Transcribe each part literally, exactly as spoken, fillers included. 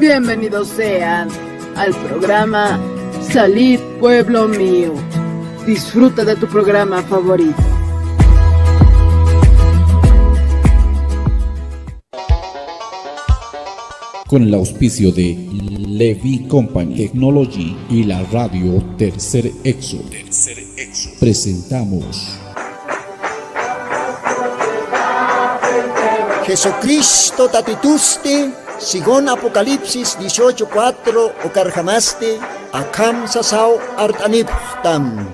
Bienvenidos sean al programa Salid Pueblo Mío. Disfruta de tu programa favorito. Con el auspicio de Levi Company Technology y la radio Tercer Éxodo, presentamos Jesucristo tatitusti, según Apocalipsis dieciocho cuatro, ukarjamasti akham sasaw art'anipxtam.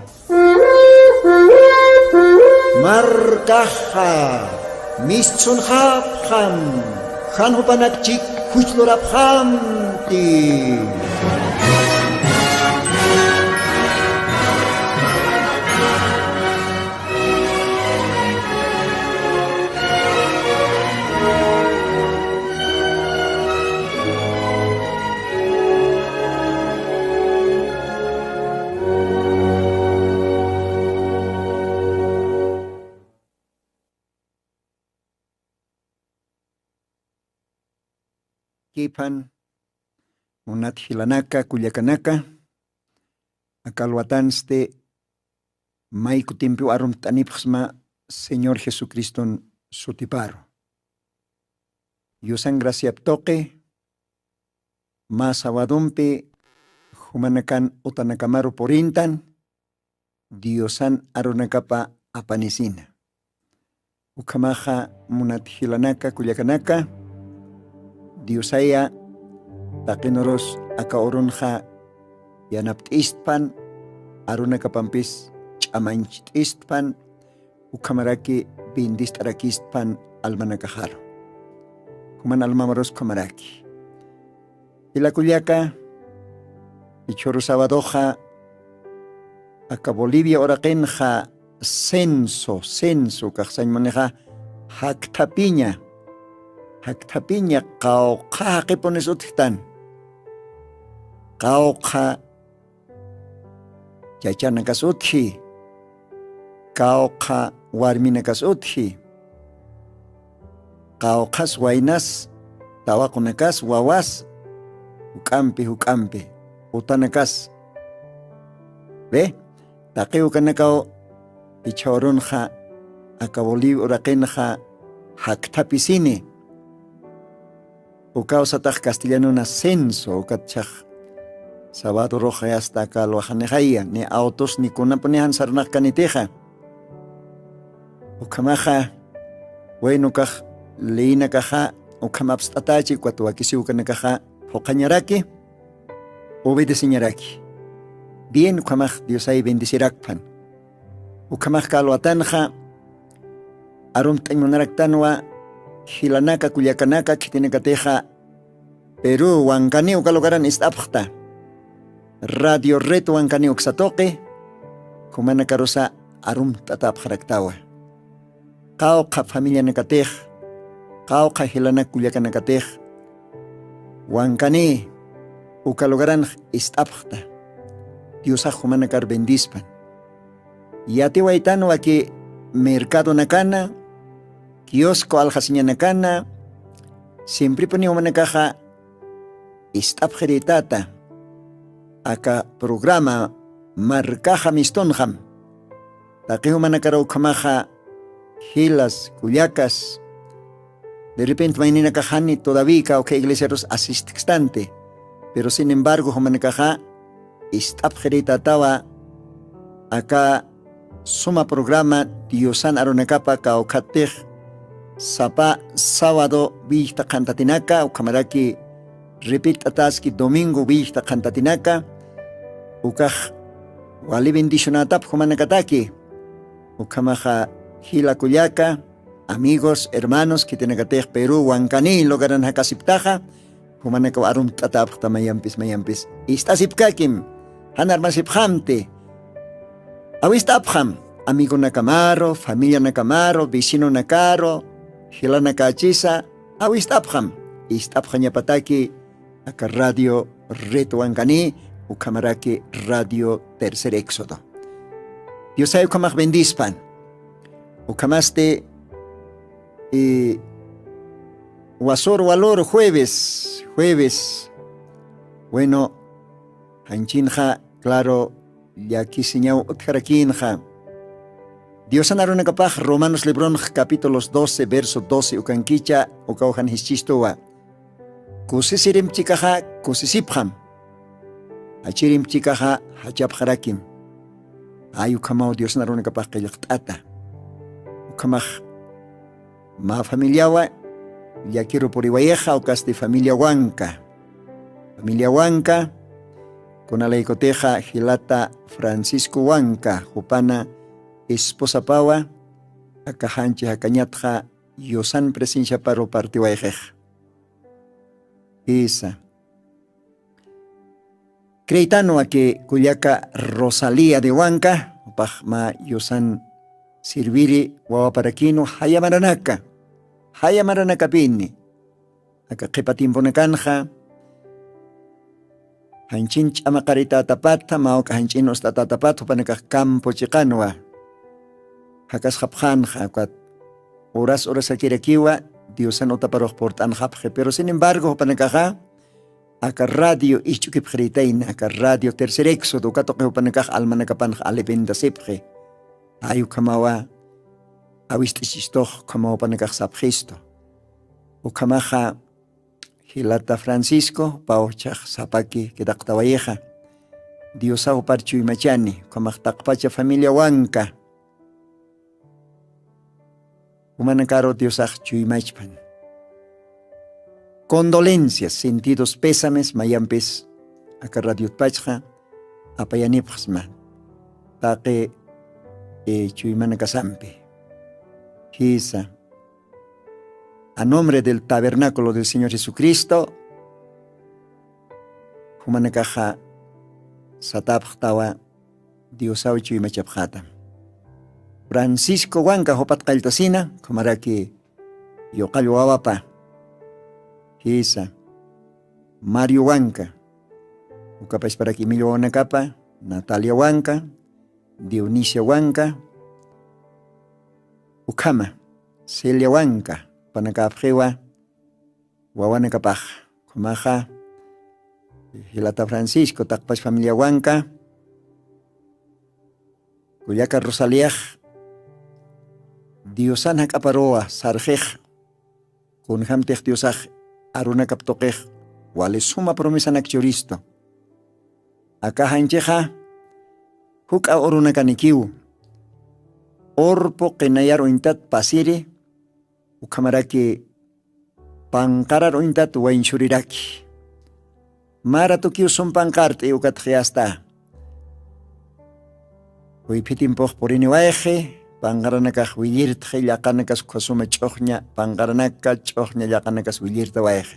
Markaxa mistsunxapxam, jan jupanakchik juchlurapxamti. Kiphan, munat jilanaka, kullakanaka, aka alwatansti may kutimpiw arumt'anipxsma Señor Jesucriston sutiparu. Yusan graciap tuqi, mä sabadumpi jumanakan utanakamaru purintan, Diosan arunakapa apanisina. Ukhamaxa munat jilanaka, kullakanaka, Diosaya taqinurus aka urunxa yanapt'istpan, arunakapampis ch'amañcht'istpan, ukhamaraki bendist'arakistpan almanakaxaru. Juman almamarus ukhamaraki. Jila kullaka, jichhüru sabadoxa, aka Bolivia uraqinxa censo, censo, kaxsañ munixa, jakthapiña, jakthapiña qawqha jaqipunis utjtan. Qawqha chachanakas utji, qawqha warminakas utji, qawqhas waynas, tawaqunakas, wawas, juk'ampi, juk'ampi, utanakas. Ve, taqi ukanakaw jichha urunxa, aka Bolivia uraqinxa jakthapisini. Ukaw satax castellanona censo, ukat chhax sabado ruxay hasta aka alwaxanixaya, ni autos ni kunapuni jan sarnaqkanitixa. Ukhamaxa, bueno, ukax leyinakaxa, ukham apst'atächi, ukat wakisiw ukanakaxa phuqhañaraki, obedeceñaraki. Bien, ukhamax Diosay bendecirakpan. Ukhamax aka alwatanxa, arumt'añ munaraktanwa, jilanaka, kullakanaka, khitinakatixa, Perú, Wankani uka lugaran ist'apxta. Radio Red Wankani uksa tuqi, jumanakarusa arumt'atäpxaraktawa. Qawqha familianakatix, qawqha jilanak kullakanakatix, Wankani uka lugaranx ist'apxta. Diosax jumanakar bendispan. Yatiwaytanwa ki mercadonakana, kiosco aljasiñanakana, siemprepuni jumanakaxa ist'apxiritäta aka programa Markaxa mistunxam. Taqi jumanakar ukhamaxa jilas, kullakas, de repente mayninakax jani todavía kawkha iglesiarus asistkstanti, pero sin embargo jumanakaxa ist'apxiritätawa aka suma programa Diosan arunakapa kawkhatix sapa sábado willkta qhantatinaka, ukhamaraki repit'ataski domingo willkta qhantatinaka, ukax wali bendicionätap jumanakataki, ukhamaxa jila kullaka, amigos, hermanos, khitinakatix Perú, Wankani lugaran jakasiptaxa, jumanakaw arumt'atäpxta mayampis, mayampis. Ist'asipkakim, jan armasipxamti. Awist'apxam, amigonakamaru, familianakamaru, vecinonakaru, jilanakächisa, awist'apxam. Ist'apxañapataki, aka Radio Red Wankani, ukhamaraki Radio Tercer Éxodo. Diosay ukhamax bendispan. Ukhamasti, eh, wasur walur jueves, jueves, Bueno, janchinxa claro llakisiñaw utjarakïnxa. Diosan arunakapax Romanos libronx capítulos doce verso doce ukankicha, ukaw jan jischistuwa. Kusisirimp chikaxa kusisipxam. Jachirimp chikaxa jachapxarakim. Ay ukhamaw Diosan arunakapax qillqt'ata. Ukhamax mä familiawa llakiru puriwayixa ukasti familiawanka. Familiawanka kunalaykutixa jilata Franciscowanka jupana esposapawa akaxanchi jakañatxa yusan presenciaparu partiwayxix. Isa. Cretanwa ki kullaka Rosalía de Huanca jupax mä yusan sirviri wawaparakinu jayamaranaka. Jayamaranakapini aka qhipa timpunakanxa janchin ch'amaqaritätapatha mä uk'a janchin ust'atätapatha jupanakax campo chiqanwa jakasxapxanxa ukat uras urasakirakiwa diosan utaparux purt'anxapxi pero sin embargo jupanakaxa aka radio isch'ukipxirïtayna aka radio tercer éxodo uka tuqi jupanakax almanakapanxa alipentasipxi. Ay ukhamawa awist'ichistux ukhamaw jupanakax sapxistu. Ukhamaxa jilata Francisco pawchax sapaki kitaqtawayixa. Diosaw parchuymachani ukhamax taqpacha familiawanka jumanakaru diosax chuymachpan. Condolencias sentidos pésames mayampis aka radiotpachxa apayanipxsma taqi chuymanakasampi. Jisa. A nombre del tabernáculo del señor jesucristo jumanakaxa satapxtawa. Diosaw chuymachapxata. Franciscowanka jupat qalltasina ukhamaraki yuqall wawapa. Jisa. Mariowanka ukapasparak imillwawanakapa nataliawanka dionisiawanka ukhama celiawanka jupanakapxiwa wawanakapax. Ukhamaxa jilata francisco taqpach familiawanka kullaka rosaliax diosan jak'aparuwa sarxix. Kunjämtix diosax arunakap tuqix wali suma promesanak churistu. Akax anchixa juk'a urunakanikiw urpu qinayar uñtat pasiri ukhamaraki panqarar uñtat wañchuriraki. Mä ratukiw sum panqart'i ukatxi asta juyphi timpux puriniwayxi. Panqaranakax willirtxi llaqanakas ukhasuma ch'uxña panqaranaka ch'uxña llaqanakas willirtawayxi.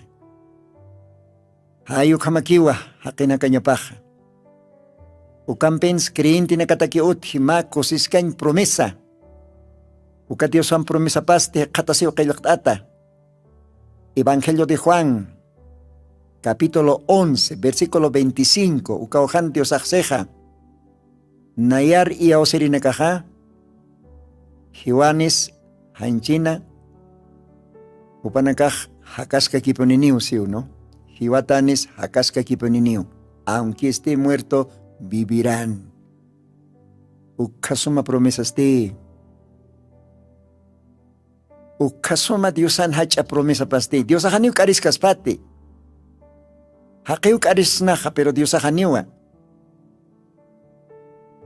Jay ukhamakiwa jaqinakañapaxa ukampins creyentenakataki utji mä kusiskañ promesa. Uka dioswan promesapasti jikxatasiw qillqt'ata. Evangelio de juan capítulo once versículo veinticinco ukaw jan diosaxsixa nayar iyawsirinakaxa jiwanis janchina jupanakax jakaskakipuniniw siwnu. Jiwatanis jakaskakipuniniw aunque este muerto vivirán. Ukhasuma promesasti ukhasuma diosan jach'a promesapasti diosaxaniw k'ariskaspati. Jaqiw k'arisnaxa pero diosaxaniwa.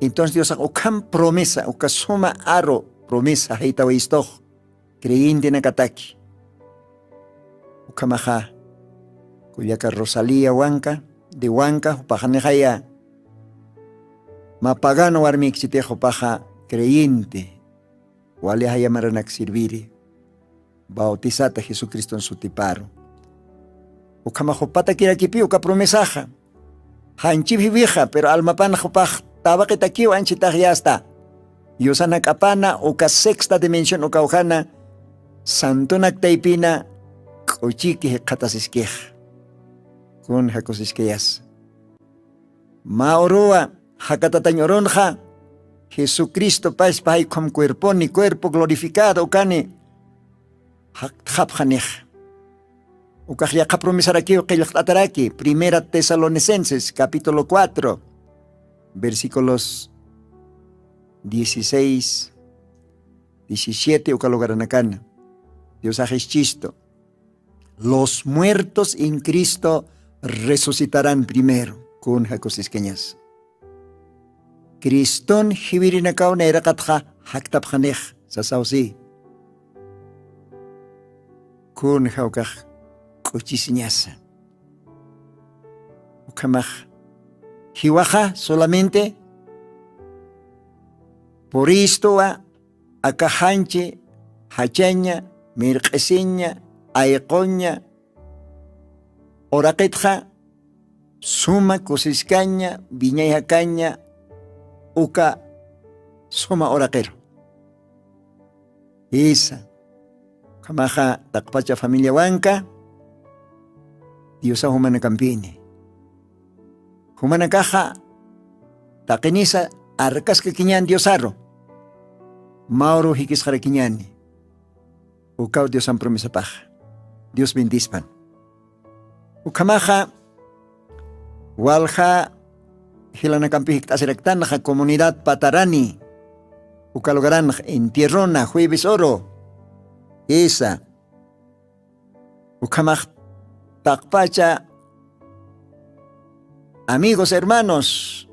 Entonces diosax ukham promesa ukhasuma aru promesa jaytawistux creyentenakataki. Ukhamaxa kullaka rosalía wanka de wanka jupaxanixaya mä pagano warmikchitix jupaxa creyente wali jayamaranak sirviri bautizata jesucriston sutiparu. Ukhamax jupatakirakipi uka promesaxa janchip jiwixa pero almapan jupax tawaqitakiw anchitaxyasta. Yusan jak'apana uka sexta dimension ukawjana santunak taypina k'uchiki jikxatasiskix. Kun jakusiskayasa mä uruwa jakatatañ urunxa jesucristo pachpa jaykhum cuerponi cuerpo glorificado ukani jaktxapxanix. Ukax yaqha promesarakiw qillqt'ataraki, Primera Tesalonicenses capítulo cuatro, versículos dieciséis, diecisiete, uka lugaranakana. Diosax ischistu: "Los muertos en Cristo resucitarán primero". Kunja kusiskañas. Criston jiwirinakaw nayraqatxa jaktapxanix, sasaw si. Kunja ukax k'uchisiñasa. Ukhamax jiwaxa solamente puristuwa aka janchi jachaña, mirq'isiña, ayquña, uraqitxa suma kusiskaña, wiñay jakaña, uka suma uraqiru. Isa, ukhamaxa taqpacha familiawanka Diosa jumanakampini. Jumanakaxa taqinisa arkaskakiñan Diosaru, mawru jikisqarakiñani. Ukaw Diosan promesapaxa. Dios bendispan. Ukhamaxa walja jilanakampi jikt'asiraktanxa comunidad Patarani, uka lugaranx entierrona jueves oro. Isa, ukhamax taqpacha amigos, hermanos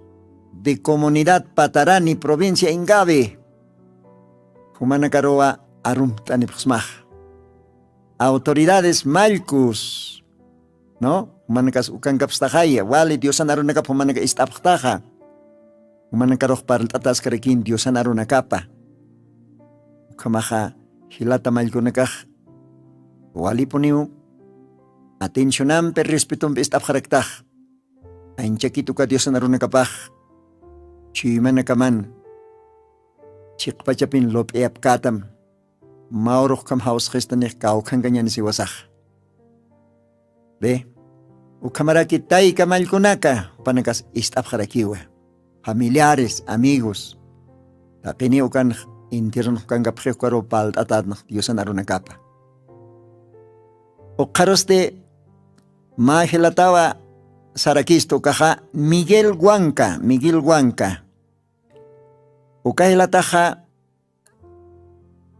de comunidad Patarani, provincia Ingavi, jumanakaruwa arumt'anipxsmax. Autoridades mallkus, ¿no? Jumanakas ukankapstaxaya, wali Diosan arunakap jumanaka ist'apxtaxa. Jumanakarux parlt'ataskarakin Diosan arunakapa. Ukhamaxa jilata mallkunakax walipuniw atencionampi, respetompi ist'apxaraktax. Anchakit uka Diosan arunakapax chuymanakaman chiqpachapin lup'iyapkätam. Mawrux ukham jawsxistanix kawkhankañani siwasax. Ve, ukhamaraki tayka mallkunaka jupanakas ist'apxarakiwa, familiares, amigos. Taqini ukan entierron ukankapxi ukaru palt'atatnx Diosan arunakapa. Ukxarusti mä jilatawa sarakistu ukaxa Miguel Huanca, Miguel Huanca. Uka jilataxa,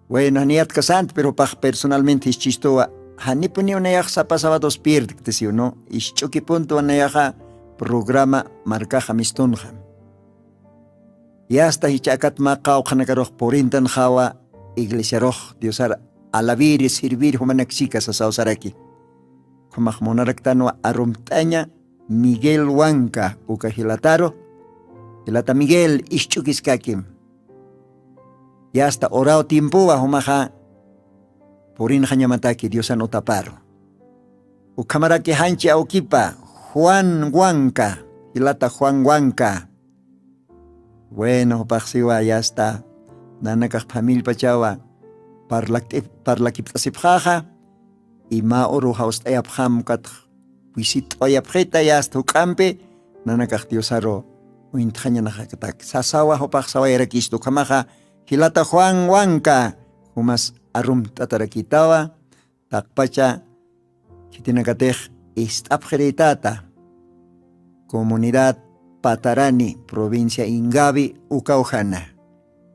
bueno, janiyatkasant, pero pax personalmente ischistuwa, janipuniw nayax sapa sabados pirdktisiw, ¿no? Isch'uki puntuwa nayaxa programa markaxa mistunxa. Yasta jichha akat mä qawqhanakarux purintanxawa iglesiarux Diosar alabiri, sirviri jumanak chika sasaw saraki. Ukhamax munaraktanwa arumt'aña Miguel Huanca uka jilataru. Jilata Miguel, isch'ukiskakim. Yasta uraw tiempowa jumaxa purinxañamataki Diosan utaparu. Ukhamaraki janchi awkipa Juan Huanca, jilata Juan Huanca. Bueno, jupaxsiwa yasta nanakax familipachawa parlakt'ip-, parlakipt'asipxaxa, y mä uru jawst'ayapxam ukatx wisit'wayapxita yasta juk'ampi, nanakax Diosaru uñtxañanaxakatak. Sasawa jupax sawayarakistu ukhamaxa, jilata Juan Huanca, jumas arumt'atarakitawa, taqpacha khitinakatix ist'apxirïtata, comunidad Patarani, provincia Ingavi, ukawjana.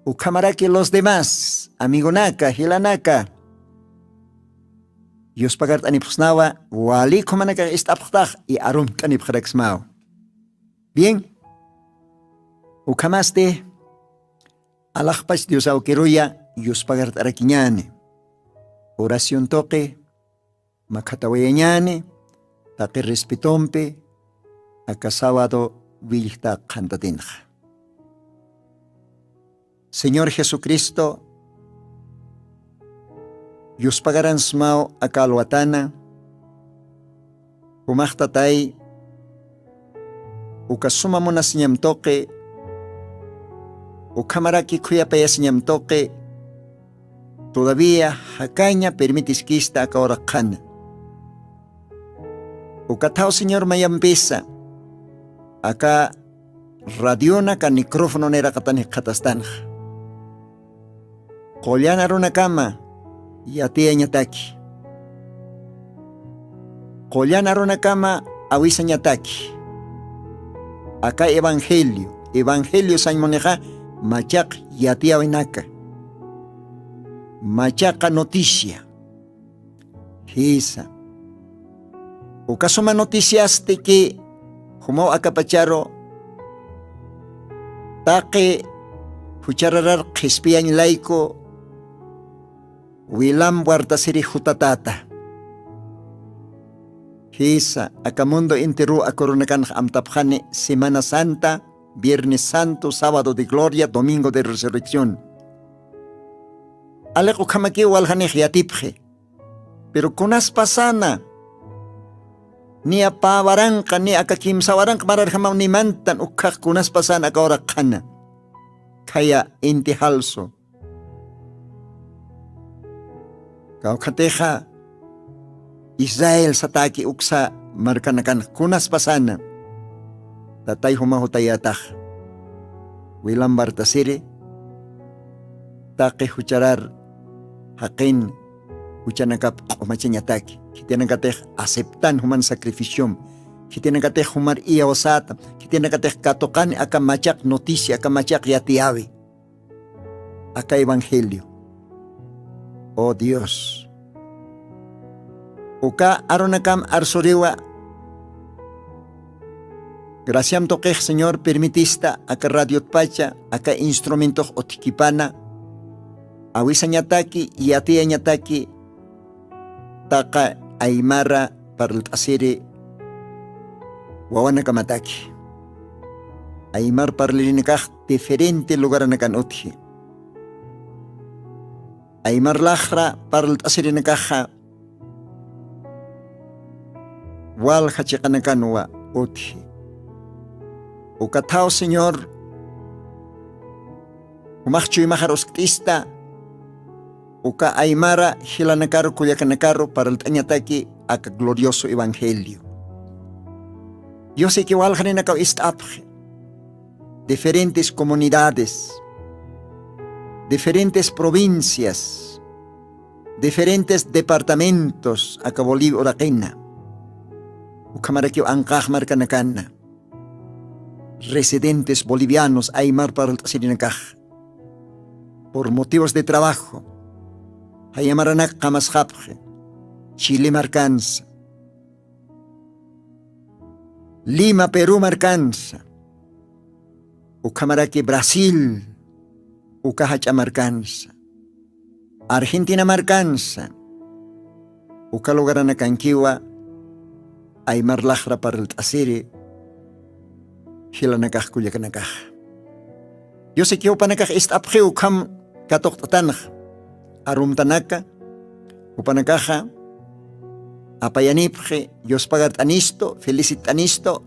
Ukhamaraki los demás, amigonaka, jilanaka, yuspagart'anipxsnawa, wali ukhamanakax ist'apxtax y arumt'anipxaraksmaw. Bien, ukhamasti, alaxpach Dios awkiruya, yuspagart'arakiñani. Oración tuqi, makhatawayañani, taqi respetompi, aka sábado willta qhantatinxa. Señor Jesucristo, yuspagaransmaw aka alwatana, jumaxtatay, uka suma munasiñam tuqi, ukhamaraki khuyapayasiñam tuqi, todavía jakaña permitiskista aka uraqhana. Ukathaw Señor mayampisa, aka radiona aka micrófono niraqatan jikxatastanxa. Qullan arunakama yatiyañataki. Qullan arunakama awisañataki. Aka evangelio, evangelio sañ munixa machaq yatiyawinaka. Machaqa noticia. Jisa. Uka suma noticiasti ki jumaw akapacharu taqi juchararar qhispiyañ layku Wilam Wartasiri jutatata. Jisa, aka mundo enteru akurunakanax amtapxani Semana Santa, Viernes Santo, Sábado de Gloria, Domingo de Resurrección. Aliq ukhamakiw waljanix yatipxi. Pero kunas pasana, ni aka pä waranqa, ni aka kimsa waranqa mararjamaw nimantan ukhax kunas pasana aka uraqxana. Khaya inti jalsu. Kawkhatixa Israel sataki uksa markanakan kunas pasana. Tatay juma jutayatax. Wilam Wartasiri taqi jucharar jaqin juchanakap q'umachañataki. Khitinakatix aceptan juman sacrificiom. Khitinakatix jumar iyawsata. Khitinakatix katuqani aka machaq noticia, aka machaq yatiyawi. Aka evangelio. Oh Dios. Uka arunakam arsuriwa. Graciam tuqix Señor permitista aka radiotpacha, aka instrumentox utjkipana. Awisañataki, yatiyañataki. Taqa aymara parlt'asiri wawanakamataki. Aymar parlirinakax diferente lugaranakan utji. Aymar laxra parlt'asirinakaxa walja chiqanakanwa utji. Ukathaw Señor, jumax chuymaxar uskt'ista, uka aymara jilanakaru kullakanakaru parlt'añataki aka glorioso evangelio. Diosiki waljaninakaw ist'apxi. Diferentes comunidades, diferentes provincias, diferentes departamentos aka Bolivia uraqina. Ukhamarakiw anqax markanakana. Residentes bolivianos aymar parlt'asirinakax. Por motivos de trabajo. Jayamaranak qamasxapxi. Chile markansa. Lima, Perú markansa. Ukhamaraki Brasil, uka jach'a markansa. Argentina markansa. Uka lugaranakankiwa aymar laxra parlt'asiri jilanakax kullakanakax. Diosiki jupanakax ist'apxiw ukham katuqt'atanxa. Arumtanaka, jupanakaxa, apayanipxi, yuspagart'anistu, felicitt'anistu,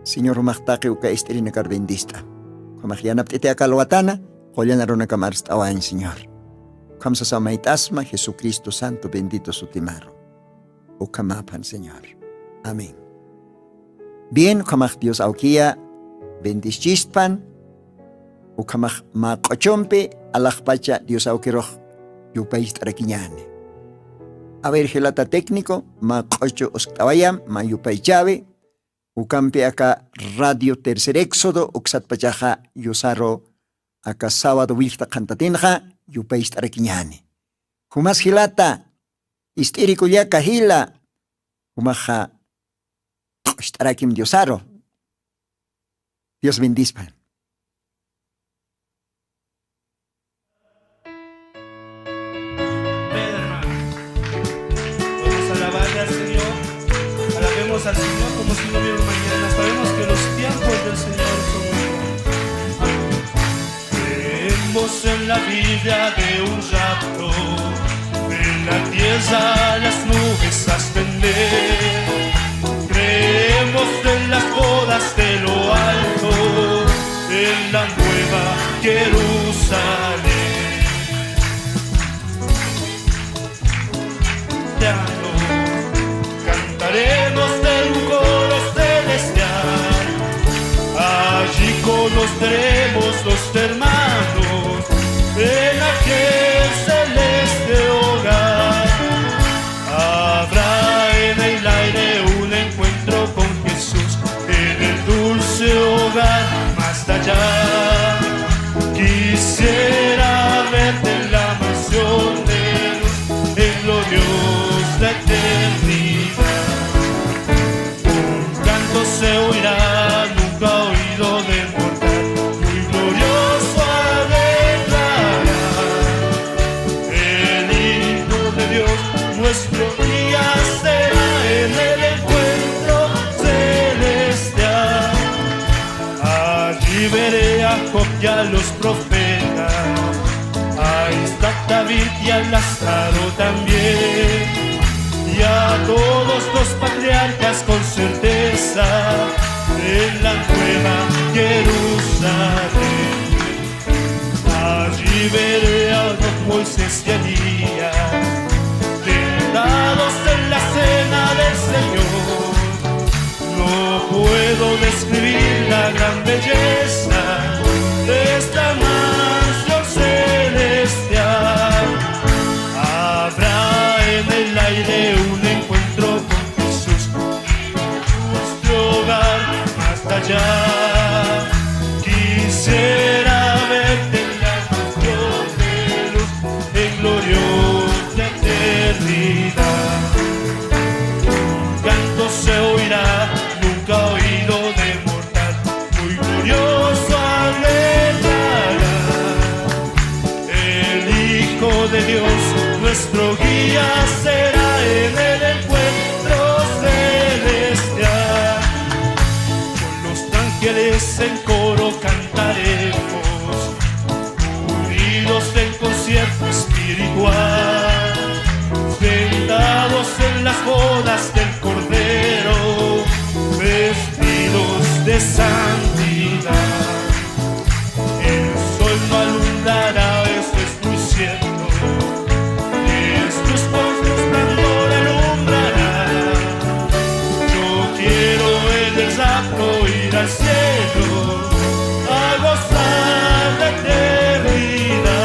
Señor jumax taqi uka ist'irinakar bendist'a. Jumax yanapt'iti aka alwatana, qullan arunakam arst'awañ, Señor. Ukham sasaw mayt'asma, Jesucristo santo bendito sutimaru. Ukhamäphan, Señor. Amén. Bien, ukhamax Dios awkiya bendischistpan, ukhamax mä q'uchumpi alaxpacha Dios awkirux yupaycht'arakiñäni. A ver, jilata técnico, mä q'uchu uskt'awayam, mä yupaychäwi, ukampi aka Radio Tercer Éxodo uksatpachaxa yusaru aka sábado willkta qhantatinxa yupaycht'arakiñäni. Jumas jilata, ist'iri kullaka jila, jumaxa q'ucht'arakim Diosaru. Dios bendispa. Vamos a alabarle al Señor. Alabemos al Señor como si no hubiera un mañana. Sabemos que los tiempos del Señor son muy buenos. Creemos en la vida de un rapto, en la tierra las nubes a extender. Creemos en las bodas de lo alto, en la nueva Jerusalén. Cantaremos en un coro celestial, allí conoceremos los hermanos en aquel celeste hogar. Habrá en el aire Jacob y a los profetas, a Isaac, David y a Lázaro también, y a todos los patriarcas con certeza en la nueva Jerusalén. Allí veré a Enoc, Moisés y Elías, sentados en la cena del Señor. No puedo describir la gran belleza de esta mansión celestial. Habrá en el aire un encuentro con Jesús, de hogar más allá. Quisiera verte en la mansión de luz, en gloriosa eternidad. Un canto se oirá, nunca oído de mortal, muy glorioso alegrará. El Hijo de Dios, nuestro guía será en el encuentro celestial. Con los ángeles en coro cantaremos, unidos en concierto espiritual, sentados en las bodas del Cordero, vestidos de santidad. El sol no alumbrará, esto es muy cierto, Jesús con su esplendor alumbrará. Yo quiero en el rapto ir al cielo a gozar la eternidad.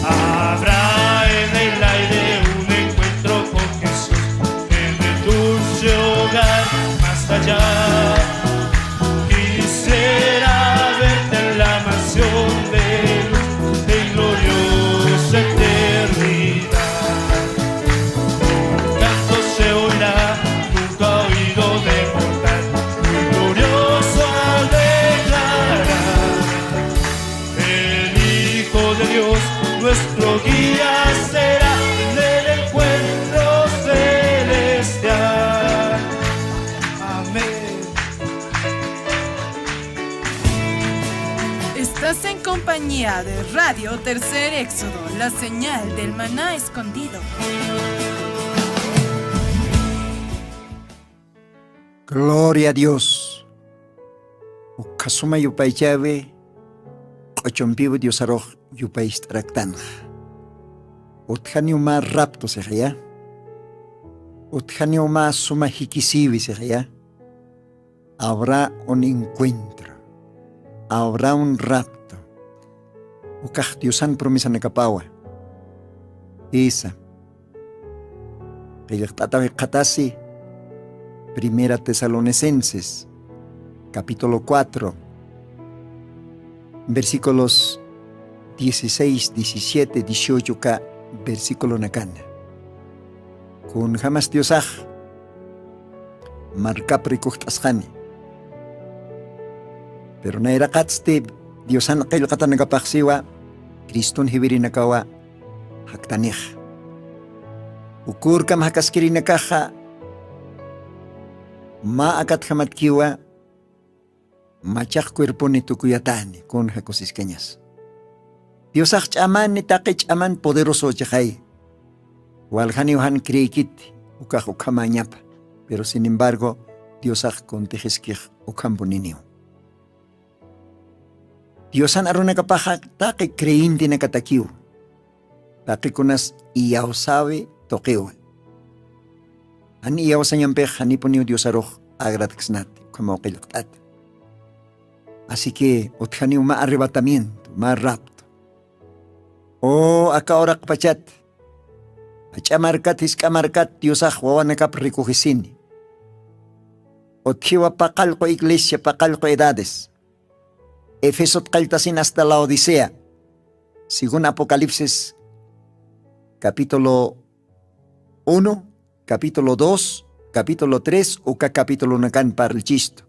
Habrá en el aire un encuentro con Jesús en el dulce hogar más allá. Quisiera verte en la mansión de luz, en gloriosa eternidad. Un canto se oirá, nunca oído de mortal, muy glorioso alegrará. El Hijo de Dios, nuestro guía será en el encuentro celestial. Amén. Estás en compañía de Radio Tercer Éxodo, la señal del maná escondido. Gloria a Dios. Ukhasuma yupaychawi, q'uchumpiw Diosarux yupaycht'araktanxa. Utjaniw mä rapto sixaya. Utjaniw mä suma jikisiwi sixaya. Habrá un encuentro. Habrá un rapto. Ukax Diosan promesanakapawa. Isa. Qillqt'ataw jikxatasi, Primera Tesalonicenses, capítulo cuatro, versículos dieciséis, diecisiete, dieciocho ka versículo nakana. Kunjamas Diosax markap rikujt'asxani. Pero nayraqatsti Diosan qillqatanakapaxsiwa, Criston jiwirinakawa jaktanix. Ukurkam jakaskirinakaxa mä akatjamatkiwa, machaq cuerponi tukuyatani, kunja kusiskañas. Diosax ch'amani, taqi ch'aman poderoso chixay. Waljaniw jan creekiti, ukax ukhamäñapa. Pero sin embargo, Diosax kuntixiskix ukhampuniniw. Diosan arunakapaxa taqi creyentenakatakiw. Taqikunas iyawsäwi tuqiwi. Jan iyawsañampix janipuniw Diosarux agradksnati, ukhamaw qillqt'ata. Así que utjaniw mä arrebatamiento, mä rapto. O aka uraqpachat, jach'a markat, jisk'a markat Diosax wawanakap rikujisini. Utjiwa paqallqu iglesia, paqallqu edades. Efesot qalltasin hasta Laodicea. Según Apocalipsis, capítulo uno, capítulo dos, capítulo tres, uka capítulonakan parlchistu.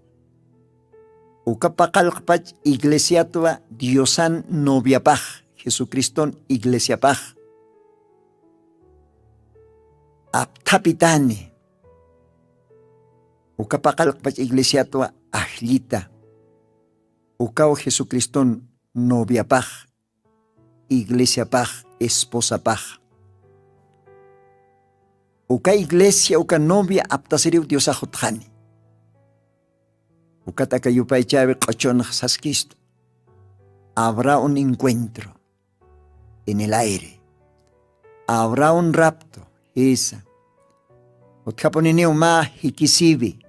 Uka paqallqpach iglesiatwa Diosan noviapax, Jesucriston iglesiapax. Apthapitani. Uka paqallqpach iglesiatwa ajllita. Ukaw jesucriston noviapax, iglesiapax, esposapax. Uka iglesia uka novia aptasiriw diosax utxani. Ukat aka yupaychäwi q'uchunx saskistu. Habrá un encuentro en el aire. Habrá un rapto. Jisa. Utjapuniniw mä jikisiwi.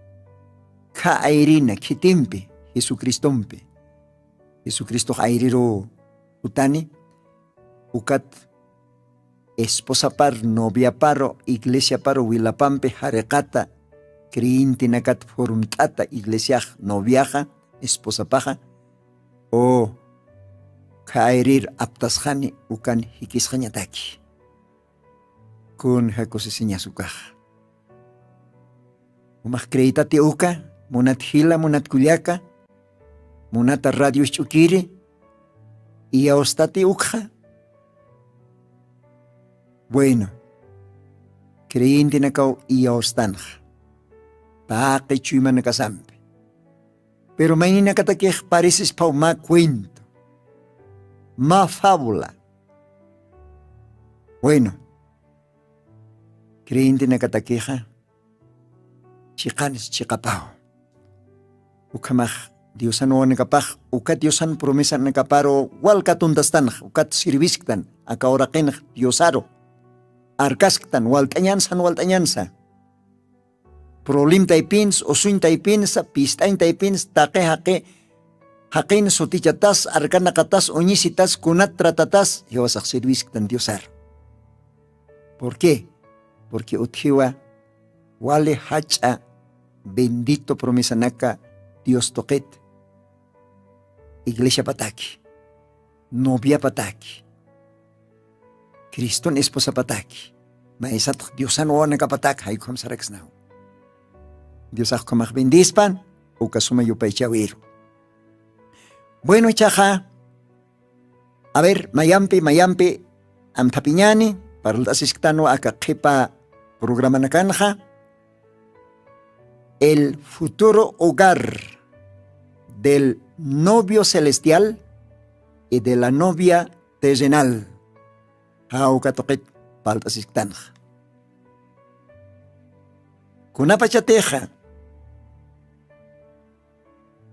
Kha ayrina khitimpi, jesucristompi. Jesucristox ayriruw utani. Ukat esposapar noviaparu iglesiaparu wilapampi jariqata, creyentenakat formt'ata iglesiax noviaxa, esposapaxa, o khayrir aptasxani ukan jikisxañataki. Kun jakusisiñas ukaxa? Umax creytati uka? Munat jila, munat kullaka, munata radio isch'ukiri, iyawstati ukxa? Bueno, creyentenakaw iyawstanxa taqi chuymanakasampi. Pero mayninakatakix parisispaw mä cuento, mä fábula. Bueno, creyentenakatakixa chiqanis chiqapaw. Ukhamax diosan wawanakapax ukat diosan promesanakaparu walka tuntastanxa ukat sirvisktan aka uraqinx diosaru arkasktan walt'añansa jan walt'añansa. Problemtaypinsa usuñtaypinsa pist'añtaypinsa taqi jaqi jaqin sutichatas arkanaqatas uñisitas kunat tratatas jiwasax sirvisktan diosaru. Por qué? Porque utjiwa wali jach'a bendito promesanaka dios tuqit iglesiapataki, noviapataki, criston esposapataki, maysatx diosan wawanakapataki jaykham saraksnaw. Diosax khamax bendispan uka suma yupaychawiru. Bueno ichaxa, a ver mayampi mayampi amthapiñani parlt'asisktanwa aka qhipa programanakanxa, el futuro hogar del novio celestial y de la novia terrenal. Jawka tuqit palt'asisktanxa. Kunapachatixa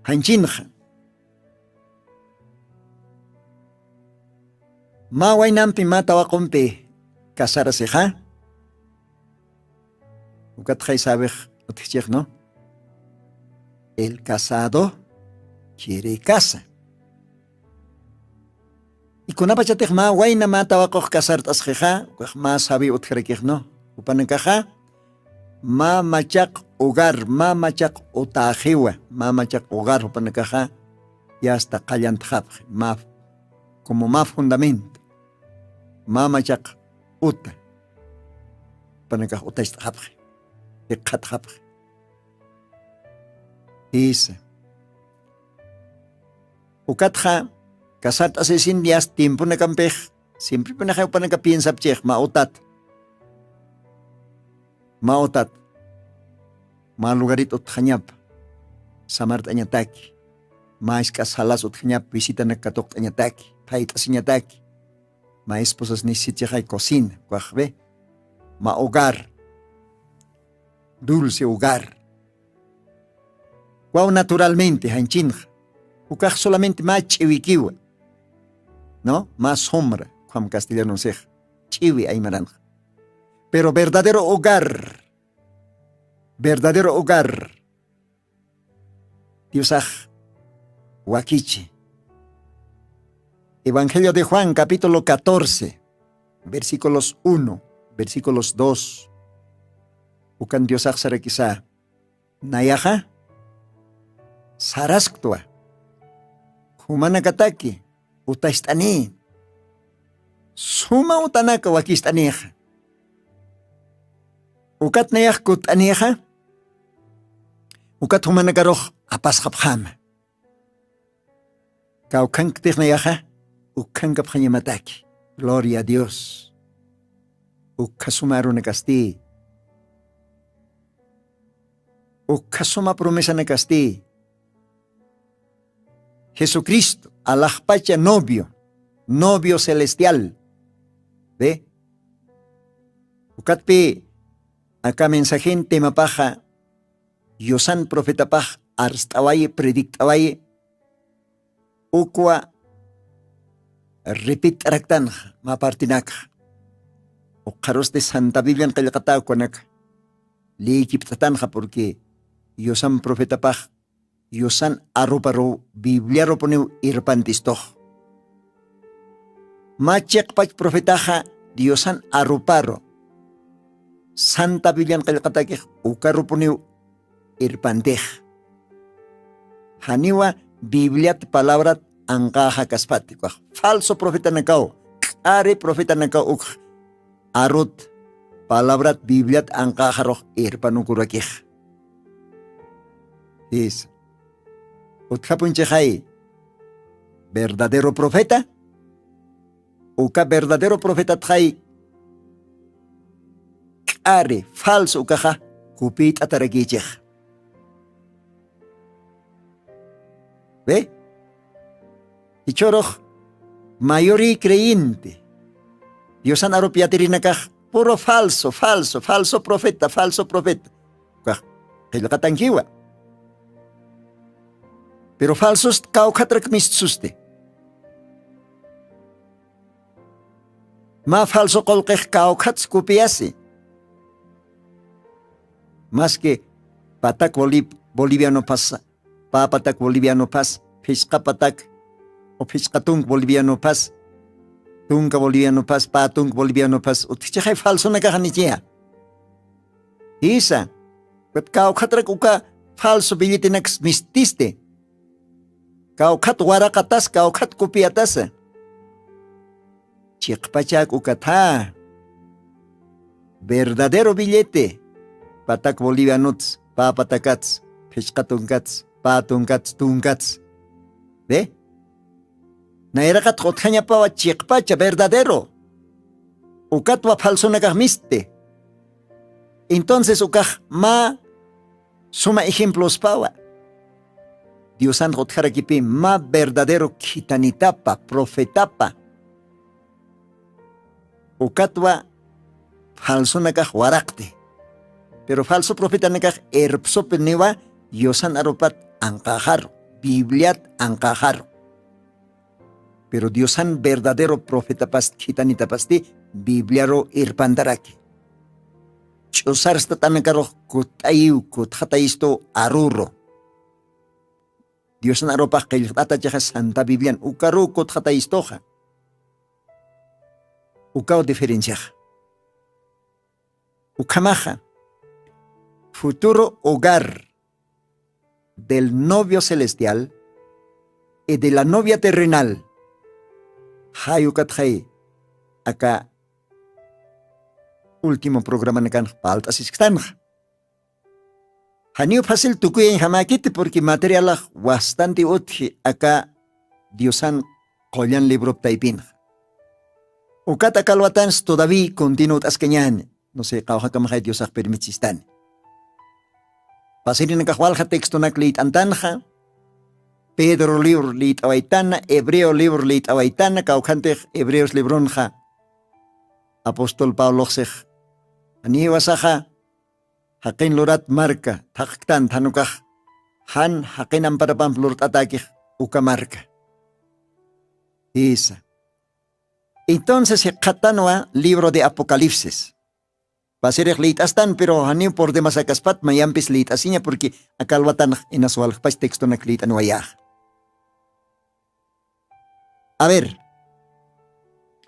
janchinxa mä waynampi mä tawaqumpi casarasixa, ukatxay sabix utjichixnu? El casado quiere casa. Ikunapachatix mä wayna mä tawaqux casart'asxixa ukax mä sabi utjarakixnu? Upanakaxa mä machaq hogar mä machaq utaxiwa. Mä machaq hogar upanakaxa yasta qallantxapxi mä como mä fundamento mä machaq uta panakax utacht'xapxi. Jikxatxapxi. Jisa. Ukatxa casart'asisin yasta tiemponakampix simpripinaxa upanaka piensapchix mä utat mä utat mä lugarit utjañapa samart'añataki mä isk'a salas utjañapa visitanak katuqt'añataki phayt'asiñataki. Mä esposas nisisichixay cocina kwaxwi mä hogar dulce hogar. Kwaw naturalmente janchinxa ukax solamente mä ch'iwikiwa. No mä sombra ukham castellanosixa ch'iwi aymaranxa. Pero verdadero hogar verdadero hogar diosax wakichi. Evangelio de juan capítulo catorce versículos uno, versículos dos. Ukan diosax sarakisa nayaxa sarasktwa jumanakataki utacht'ani suma utanaka wakist'anixa. Ukat nayax kutt'anixa ukat jumanakarux apasxapxama. Kawkhanktix nayaxa ukkhankapxañamataki. Gloria a dios. Ukkha suma arunakasti ukkha suma promesanakasti. Jesucristo alaxpacha novio, novio celestial. Ve, ukatpi aka mensajen temapaxa yusan profetapax arst'awayi predict'awayi ukwa ripit'araktanxa mapartinakxa. Ukxarusti santa biblian qillqata ukwanaka liyikipt'atanxa purki yusan profetapax yusan aruparu bibliarupuniw irpantistux. Mä chiqpach profetaxa diosan aruparu santa biblian qillqatakix ukarupuniw irpantix. Janiwa bibliat palabrat anqäxa kaspati ukax falso profetanakaw k'ari profetanakaw ukx arut palabrat bibliat anqäxarux irpanukurakix. Is utjapunchixay verdadero profeta uka verdadero profetatxay k'ari falso ukaxa kupït'atarakïchix. Ve, ichhurux mayoriy creyente diosan arup yatirinakax puro falso falso falso profeta falso profeta ukax qillqatankiwa. Pero falsust kawkhatrak mistsusti mä falso qullqix kawkhatsi kupiyasi. Maski patak bolivianopas pä patak bolivianopas phisqa patak o phisqa tunk bolivianopas tunka bolivianopas pä tunk bolivianopas utjchixay falsonakaxanichiya. Jisa, kawkhatrak uka falso billetenaks mististi kawkhat waraqatas kawkhat copiatasa. Chiqpachak ukatha verdadero billete patak bolivianots pä patakats phisqa tunkats pä tunkats tunkats. Ve, nayraqat q'utjañapawa chiqpacha verdadero ukatwa falsonakax misti. Entonces ukax mä suma ejemplospawa diosan q'utjarakipï mä verdadero khitanitapa profetapa ukatwa falsonakax waraqti. Pero falso profetanakax irpsupiniwa diosan arupat anqäxaru bibliat anqäxaru. Pero diosan verdadero profetapasti khitanitapasti bibliaru irpantaraki. Ch'usarstat'anakarux kutt'ayiw kutxatayistu aruru diosan arupax qillqt'atachixa santa biblian ukaruw kutxatayistuxa. Ukaw diferenciaxa. Ukhamaxa futuro hogar del novio celestial y de la novia terrenal. Jayukatxay aka último programanakanx palt'asisktanxa. Janiw facil tukuyañjamäkiti purki materialax wastanti utji aka diosan qullan librop taypinxa. Ukat akalwatansi todaví continuw t'askañani. Nusay qawjakamaxay diosax permitsistani. Pasirinakax walja textonak liyt'antanxa pedro libro liyt'awaytana hebreo libro liyt'awaytana kawkhantix hebreos libronxa apostol pabloxsix janiwasaxa jaqin lurat marka thaqktan thanukax jan jaqin amparapamp lurt'atäkix uka marka. Jisa. Entonces jikxatanwa libro de apocalipsis. Pasirix liyt'astan pero janiw por demasakaspat mayampis liyt'asiña purki akalwatanax inaswaljpach textonak liyt'anwayäxa. A ver,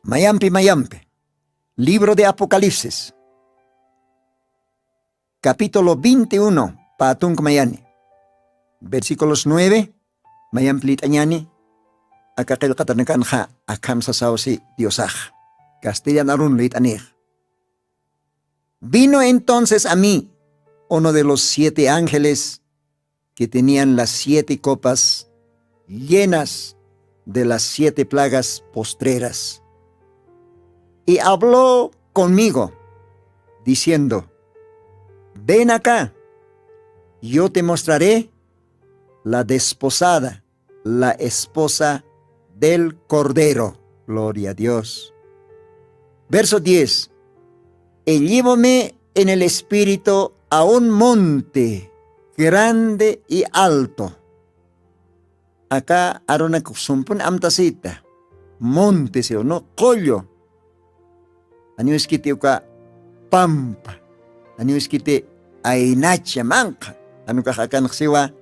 mayampi mayampi libro de apocalipsis capítulo veintiuno, pä tunk mayani versículos nueve mayampi liyt'añani. Aka qillqatanakanxa akham sasaw si diosax castellan arun liyt'anix. Vino entonces a mí uno de los siete ángeles que tenían las siete copas llenas de las siete plagas postreras. Y habló conmigo, diciendo: "Ven acá, yo te mostraré la desposada, la esposa del Cordero. Gloria a Dios. Verso diez. Y llevóme en el espíritu a un monte grande y alto. Aka arunakux sumpun amtasita. Monte siw, ¿no? Qullu. Aniwiskiti uka pampa. Aniwiskiti aynacha manqha. Anukax akanxsiwa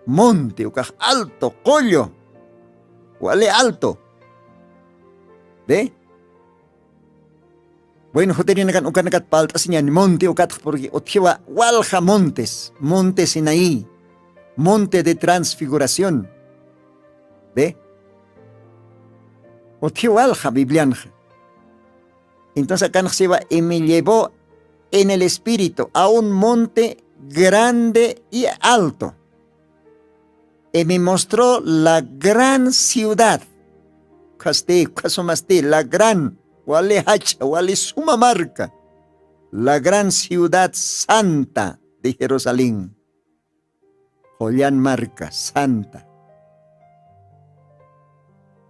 monte, ukax alto, qullu. Wali alto. ¿Ve? Bueno, jutirinakan ukanakat palt'asiñani monte ukatx, porque utjiwa walja montes, monte Sinaí, monte de transfiguración. ¿Ve? Utjiwa walja Biblianxa. Entonces akanxsiwa, y me llevó en el espíritu a un monte grande y alto. Y me mostró la gran ciudad. Ukhasti, ukhasumasti, la gran, wali jach'a, wali suma marka. La gran ciudad santa de Jerusalén. Qullan marka, santa.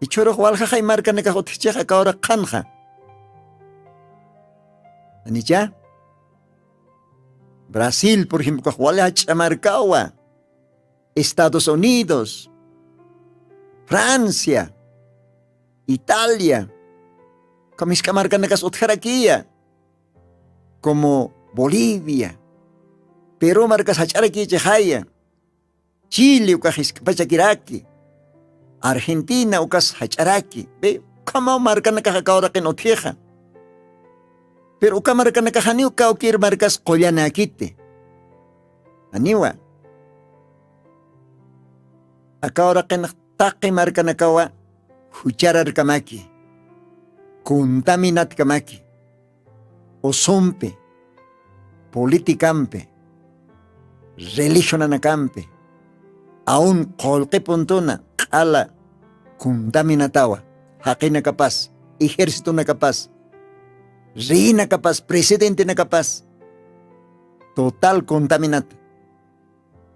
Jichhürux waljaxay markanakax utjchix aka uraq qhanxa. ¿Janicha? Brasil, por ejemplo, ukax wali jach'a markawa. Estados Unidos, Francia, Italia, ukham jisk'a markanakas utjarakiya, como Bolivia, Perú markas jach'arakichixaya, Chile ukax jisk'pachakiraki, Argentina ukas jach'araki, ve, ukhamaw markanakax aka uraqin utjixa. Pero uka markanakax janiw kawkïr markas qullanäkiti. Janiwa. Aka uraqinx taqi markanakawa juchararkamaki, contaminatkamaki, usumpi, politikampi, religionanakampi, aun qullqi puntuna q'ala contaminatawa, jaqinakapas, ejércitonakapas, reinakapas, presidentenakapas, total contaminata.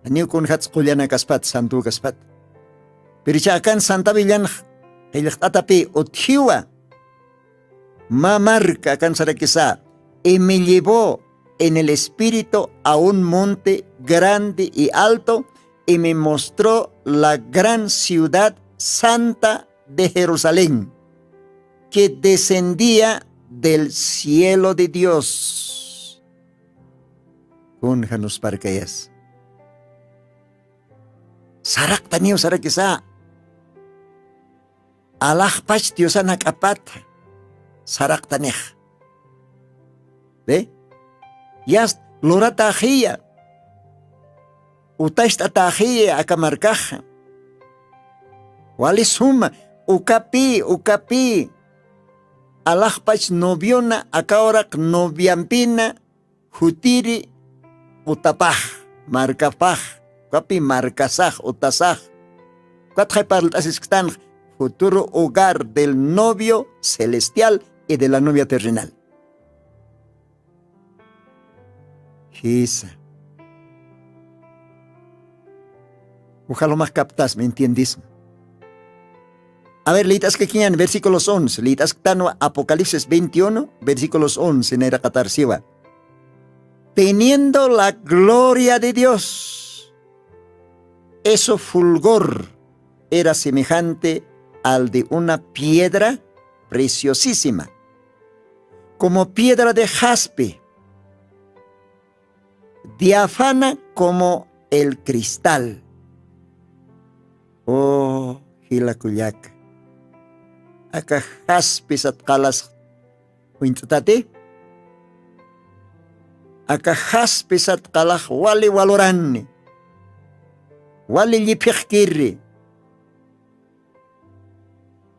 Janiw kunjats qullanakaspat, santükaspat. Pero icha akan Santa Biblianx qillqt'atapï utjiwa. Mä marka akan sarakisa, y me llevó en el espíritu a un monte grande y alto, y me mostró la gran ciudad santa de Jerusalén, que descendía del cielo de Dios. Kunja nusparkayas. Saraqtaniw sarakisa. Alaxpach Diosan jak'apata saraqtanix. ¿Ve? Yast luratäxiya, utacht'atäxiya aka markaxa. Wali suma, ukapï, ukapï. Alaxpach noviona, aka uraq noviampina, jutiri utapax, markapax, ukapi markasax, utasax. Ukatxay parlt'asisktanx, futuro hogar del novio celestial y de la novia terrenal. Jisa. Ujalumax captas, ¿me entiendes? A ver, liyt'askakiñan versículos once, liyt'asktanwa Apocalipsis veintiuno, versículos once, nayraqatarsiwa. Teniendo la gloria de Dios, eso fulgor era semejante al de una piedra preciosísima, como piedra de jaspe, diáfana como el cristal. Oh, jila kullaka. Aka jaspe sat qalas uñt'tati. Aka jaspe sat qalax wali walurani. Wali lliphixkiri.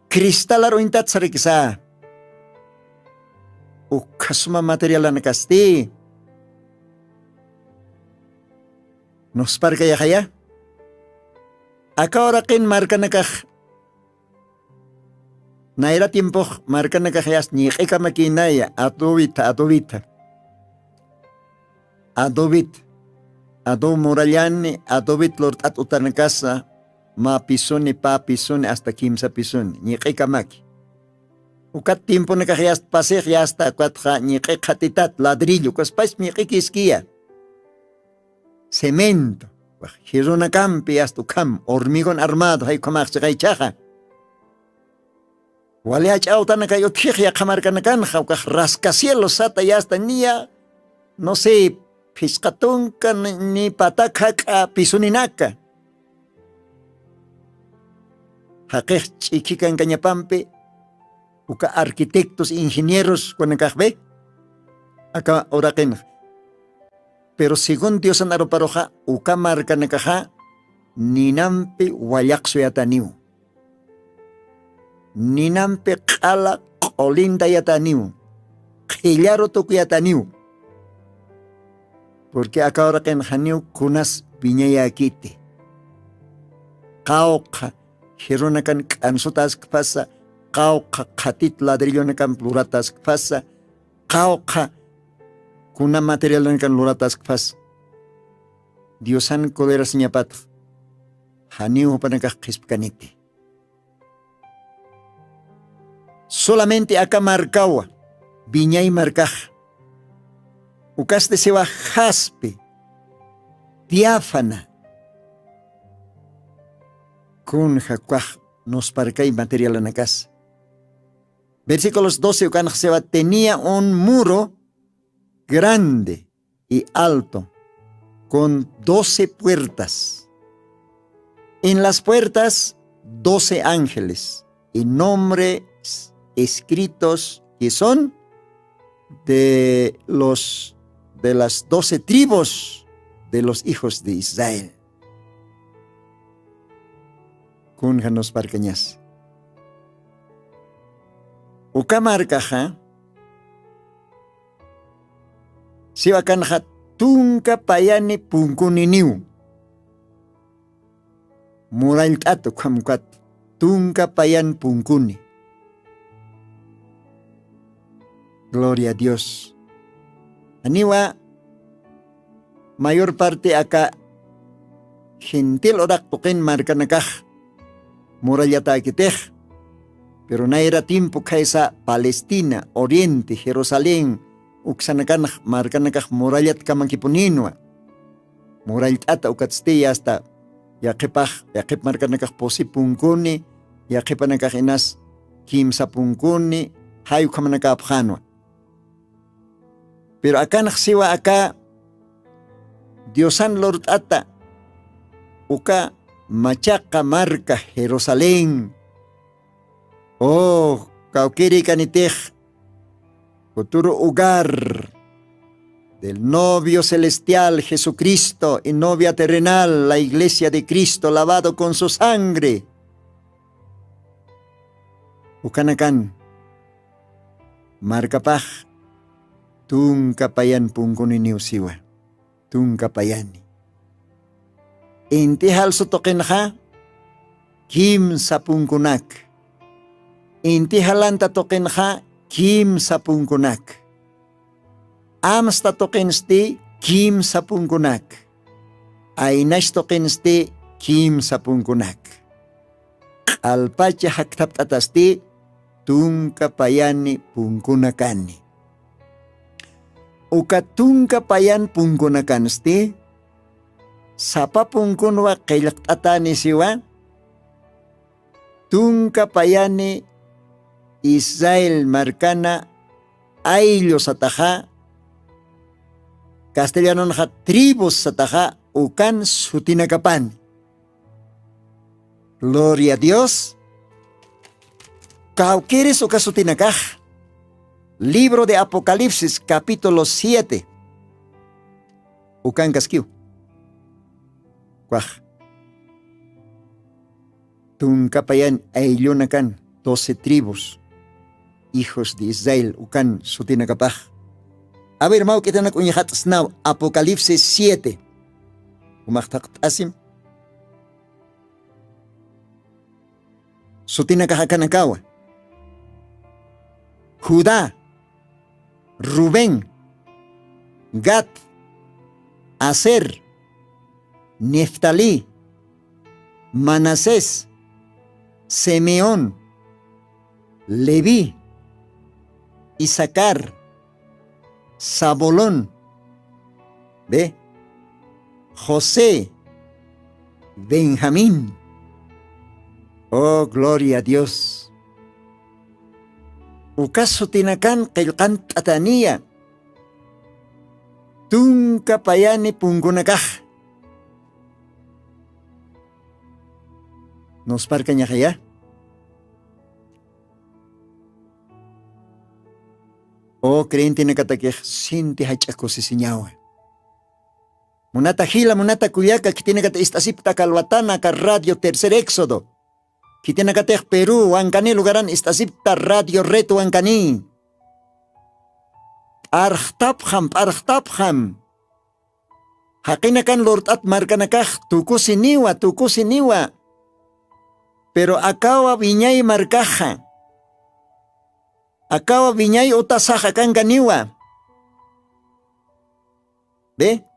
Cristalar uñtat sarakisa. Ukhasuma materialanakasti. Nusparkayaxaya. Aka uraqin markanakax. Nayra tiempox markanakax yast ñiq'ikamakïnaya, adobita, adobita. Adobit, adob murallani, adobit lurt'at utanakasa. mä pisuni, pä pisuni, asta kimsa pisuni, ñiq'ikamaki. Ukat tiemponakax yasta pasix, yasta ukatxa ñiq'i qhatitat, ladrillo, ukaspach ñiq'i kiskiya. Cemento, ukax jirunakampi, yasta ukham hormigón armado, jay ukhamax chiqaychaxa. Wali jach'awtanakay utjix yaqha markanakanxa, ukax rascacielos sata, yasta niya, no sé, phisqa tunka ni, ni patak jak'a pisuninaka. Jaqix ch'ikhi kankañapampi, uka arquitectos, ingenieros kunakaxpi, aka uraqinxa. Pero según Diosan aruparuxa, uka markanakaxa ninampi wallaq suyataniw. Ninampi q'ala q'ulintayataniw, qhillaru tukuyataniw. Porque aka uraqinxaniw kunas wiñayäkiti. Qawqha jirunakan k'ansutaskpasa, qawqha qhatit ladrillonakan lurataskpasa, qawqha kuna materialnakan lurataskpasa. Diosan colerasiñapatx janiw jupanakax qhispkaniti. Solamente aka markawa, wiñay markax. Ukasti siwa jaspe, diáfana. Kunja ukax nusparkay materialanakas. Versículos doce ukanx siwa: "Tenía un muro grande y alto, con doce puertas. En las puertas, doce ángeles, y nombres escritos que son de los, de las doce tribus de los hijos de Israel". Kunja nusparkañas. Uka markaxa, siwa akanxa tunka payani punkuniniw. Murallt'at ukham ukat, tunka payan punkuni. Gloria a Dios. Janiwa mayor parte aka gentil uraq tuqin markanakax murallatäkitix. Pero nayra tiempo khaysa Palestina, Oriente, Jerusalén, uksanakanx markanakax murallatkamakipuniwa. Murallt'ata ukatsti, hasta yaqhipax, yaqhip markanakax pusi punkuni, yaqhipanakax inas kimsa punkuni, jay ukhamanakäpxänwa. Pero akanx siwa aka Diosan lurt'ata uka machaqa marka Jerusalén. Oh, kawkïrikanitix, futuro hogar del novio celestial Jesucristo y novia terrenal, la iglesia de Cristo, lavado con su sangre. Ukanakan markapax tunka payan punkuniniw siwa, tunka payani. Inti jalsu tuqinxa kimsa punkunak. Inti jalanta tuqinxa kimsa punkunak. Amsta tuqinsti kimsa punkunak. Aynash tuqinsti kimsa punkunak. Q'alpacha jakthapt'atasti tunka payani punkunakani. Uka tunka payan punkunakansti, sapa punkunwa qillqt'atani siwa, tunka payani Israel markana ayllu sataxa, castellanonxa tribus sataxa, ukan sutinakapani. Gloria a Dios. Kawkïris uka sutinakax, libro de Apocalipsis, capítulo siete. Ukankaskiw. Kwax. Tunka payan ayllunakan, doce tribus, hijos de Israel, ukan sutinakapax. A ver, mawk'itanak uñjat'snaw, Apocalipsis siete. Umax thaqt'asim. Sutinakax akanakawa: Judá, Rubén, Gad, Aser, Neftalí, Manasés, Simeón, Leví, Isacar, Zabulón, ve, José, Benjamín. Oh, gloria a Dios. Uka sutinakan qillqant'ataniya tunka payani punkunakax. Nusparkañaxaya. O creyentenakatakix sinti jach'a kusisiñawa. Munata jila, munata kullaka, khitinakata ist'asipta kalwatana aka Radio Tercer Éxodo. Khitinakatix Perú wankani lugaran ist'asipta Radio Red wankani. P'arxtapxam, p'arxtapxam. Jaqinakan lurt'at markanakax tukusiniwa, tukusiniwa. Pero akawa wiñay markaxa, akawa wiñay utasax akankaniwa. Ve,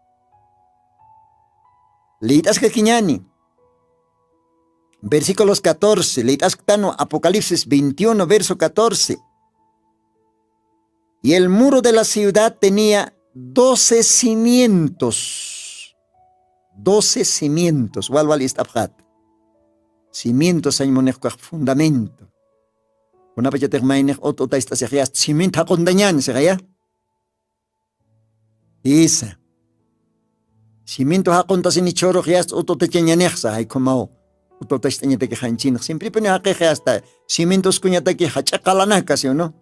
liyt'askakiñani. Versículos catorce, liyt'asktanwa Apocalipsis veintiuno, verso catorce. Y el muro de la ciudad tenía doce cimientos. Doce cimientos. Wal wal ist'apxat. Cimientos sañ munix kax fundamento. Kunapachatix maynix ut uta ist'asixyast cimiento jaquntañan sixaya. Isa. Cimiento jaquntasini chhurux yast ututachañanixsa jaykhumaw. Ututacht'añataki janchinix simpripuni jaqixi asta. Cimientoskuñataki jach'a qalanaka, ¿sí o no?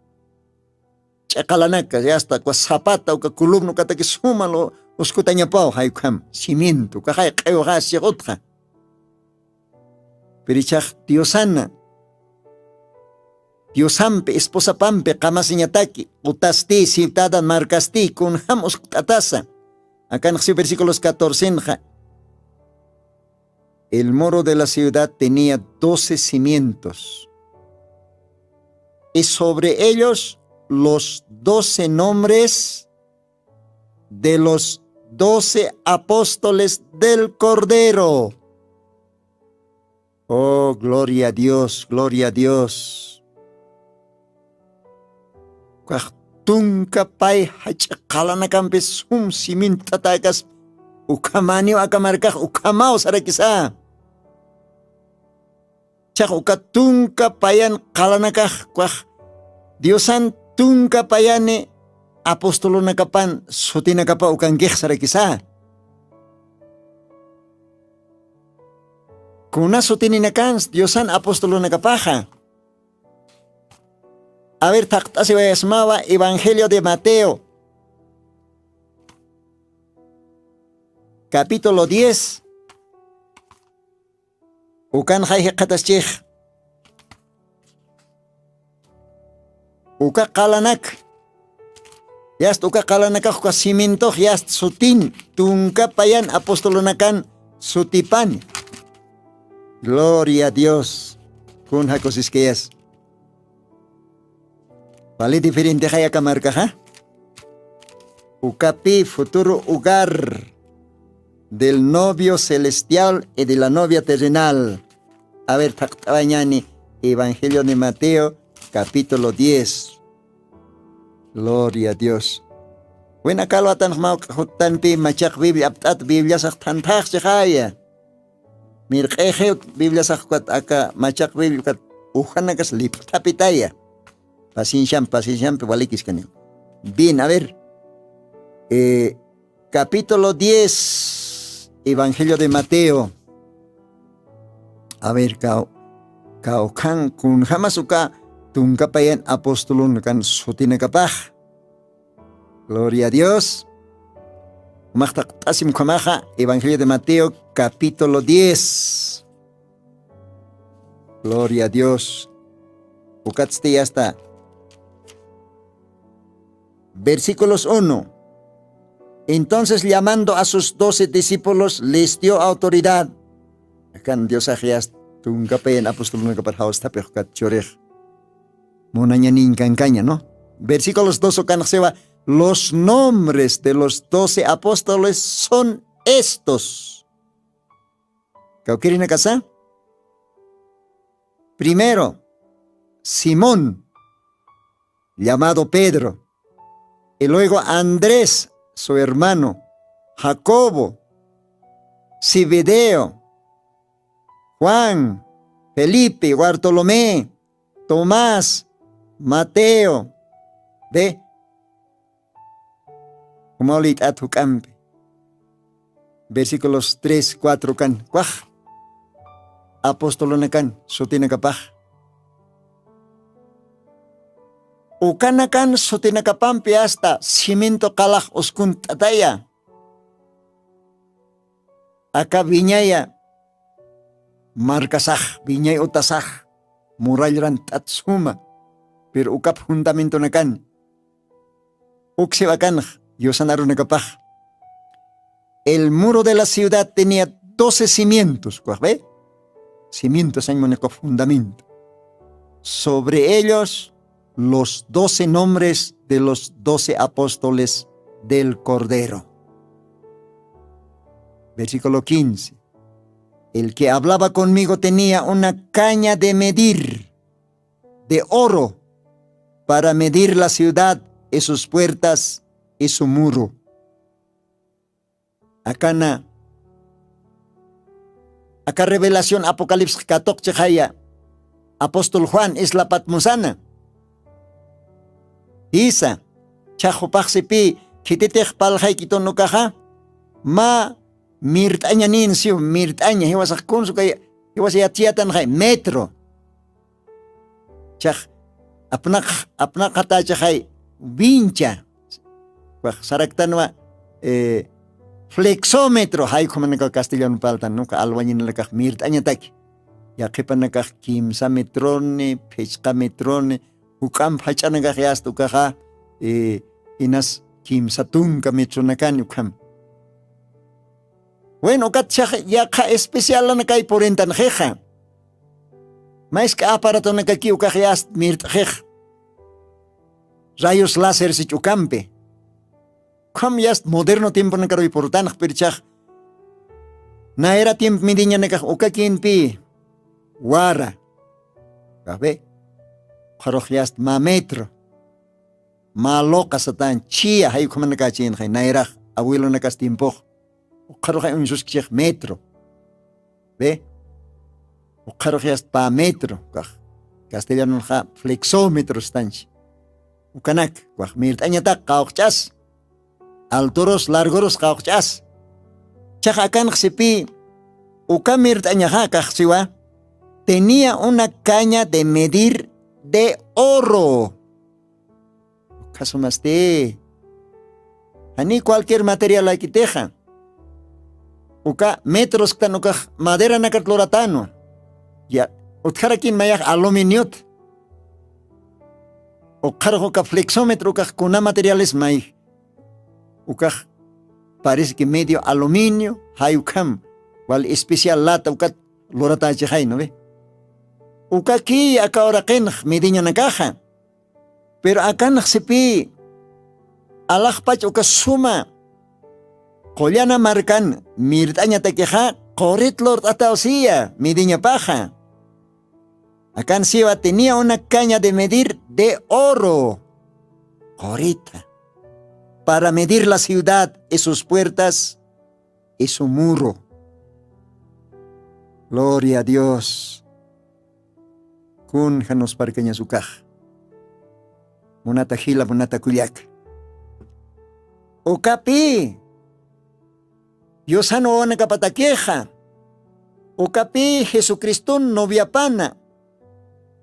Ch'aqalanaka yasta uka zapata uka columna ukataki suma lu uskutañapaw jaykham. Cimiento ukaxay q'iwxas chiqutxa. Pirichax diosana, diosampi esposapampi qamasiñataki utasti ciudadan markasti kunjam uskt'atasa. Akanxsi versículos catorcenxa. El muro de la ciudad tenía doce cimientos, y sobre ellos los doce nombres de los doce apóstoles del Cordero. Oh, gloria a Dios, gloria a Dios. Ukax tunka pay jach'a qalanakampis sum simint'atäkas ukhamaniw aka markax ukhamaw sarakisa. Chax uka tunka payan qalanakax ukax diosan tunka payani apostolunakapan sutinakapa ukankix sarakisa. Kuna sutininakans diosan apostolunakapaxa? A ver thaqt'asiwayasmawa evangelio de mateo, capítulo diez. Ukan jay jiqataschix uka qalanak yast uka qalanakax uka cimientox yast sutin tunka payan apostolunakan sutipani. Gloria a dios. Kun jakusiskayas? Wali diferentexay aka markaxa. Ukapi futuro hogar del novio celestial y de la novia terrenal. A ver thaqt'awañani evangelio de mateo, capítulo diez. Gloria a dios. Wina kalwatanxmaw juttanpi machaq biblia apt'at bibliasax thanthaxchixaya. Mirq'ixi bibliasax ukat aka machaq biblia ukat ujanakas lip'thapitaya. Pacienciampi pacienciampi walikiskaniw. Bien, a ver, eh, capítulo diez, evangelio de mateo. A ver kaw, kawkhan kunjamas uka tunkapayan apostolun kan sutinakapax. Gloria a dios. Umaxtaq t'asim ukhamaxa evangelio de mateo, capítulo diez. Gloria a dios. Ukatsti asta versículos uno. Entonces llamando a sus doce discípulos les dio autoridad. Akan diosaxyas tunkapayan apostolunakapat jawstapix ukat churix munañaninkankaña no. Versículos dos ukanxsiwa, los nombres de los doce apóstoles son estos. Kawkirina kasa. Primero, Simón, llamado Pedro, y luego Andrés, su hermano, Jacobo, Zebedeo, Juan, Felipe, Bartolomé, Tomás, Mateo. Ve, jumawlït'at juk'ampi. Versículos tres, cuatro kan, kwax apostolunakan sutinakapax. Ukanakan sutinakapampi asta cimiento qalax uskunt'ataya. Aka wiñaya markasax, wiñay utasax, murallran t'at suma, pero ukap fundamentonakan. Uksiwakanx, yusanarunakapax. El muro de la ciudad tenía doce cimientos, kwax ve, cimientos añmaniqo fundamento. Sobre ellos los doce nombres de los doce apóstoles del Cordero. Versículo quince. El que hablaba conmigo tenía una caña de medir de oro para medir la ciudad y sus puertas y su muro. Akana, aka revelación apocalipsis katuqchixaya apóstol Juan isla Patmosana. Isa, chaxupaxsipi khititix palxaykitun ukaxa, ma mirt'añanin siw, mirt'aña jiwasax kunsu kay, jiwasa yatchiyatanxay metro. Chax apnaq, apnaqatächixay wincha, kwax saraktanwa flexómetro jaykhumanakaw castellano paltan nuka alwañinalakax mirt'añataki. Yaqhipanakax kimsa metroni, phichqa metroni, juk'am phach'anakax yasta ukaxa inas kimsa tunka metronakani ukham. Bueno, ukat chax yaqha especialanakay purintanxixa. Maysk'a aparatonakaki ukax yasta mirt'xix. Rayos láser sich ukampi. Ukham yasta moderno tiemponakaruy purtanx pirchax. Nayra tiempo midiñanakax ukakinpi wara. Kabe. Qharux yasta ma metro. Mä loqa satan chhiya jay ukhamanakachinxay nayrax abuelonakas tiempox. Ukxaruxay uñsuskchix metro. Ve. Ukxarux yasta pä metro kax. Castellanonxa flexómetro stanchi. Ukanak kwax mirt'añatak qawqch'as. Alturus largurus qawqch'as. Chax akanxsipi uka mirt'añaxa kaxsiwa. Tenía una caña de medir de oro. Ukhasumasti jani cualquier material akitixa. Uka metrosktan ukax maderanakat luratanwa. Ya. Utkharakin mayax aluminiot. Ukxarux uka flexómetro ukax kuna materiales may. Ukax parece que medio aluminio jay ukham wal especial lata ukat luratächixaynu ve. Ukakï aka uraqinx midiñanakaxa. Pero akanxsipï alaxpach uka suma qullana markan mirt'añatakixa qurit lurt'ataw siya midiñapaxa. Akan siwa tenía una caña de medir de oro qurita para medir la ciudad y sus puertas y su muro. Gloria a Dios. Kun janusparkañas ukax munata jila munata kullaka. Ukapi yusan wawanakapatakixa ukapi jesucriston noviapana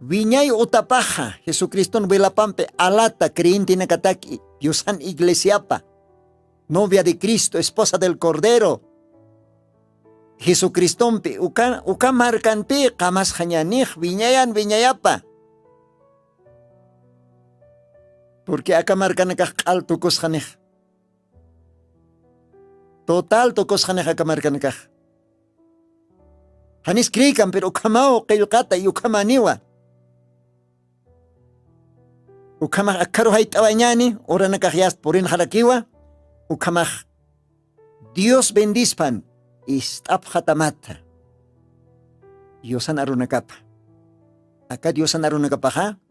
wiñay utapaxa jesucriston wilapampi alata creyentenakataki yusan iglesiapa novia de cristo esposa del cordero jesucristompi uka markanpi qamasxañanix wiñayan wiñayapa. Purqui aka markanakax q'al tukusxanix total tukusxanix aka markanakax. Janis criykan pero ukhamaw qillqata y ukhamaniwa. Ukhamax akharu jayt'awañani uranakax yast purinxarakiwa. Ukhamax dios bendispan ist'apxatamata yusan arunakapa. Aka diosan arunakapaxa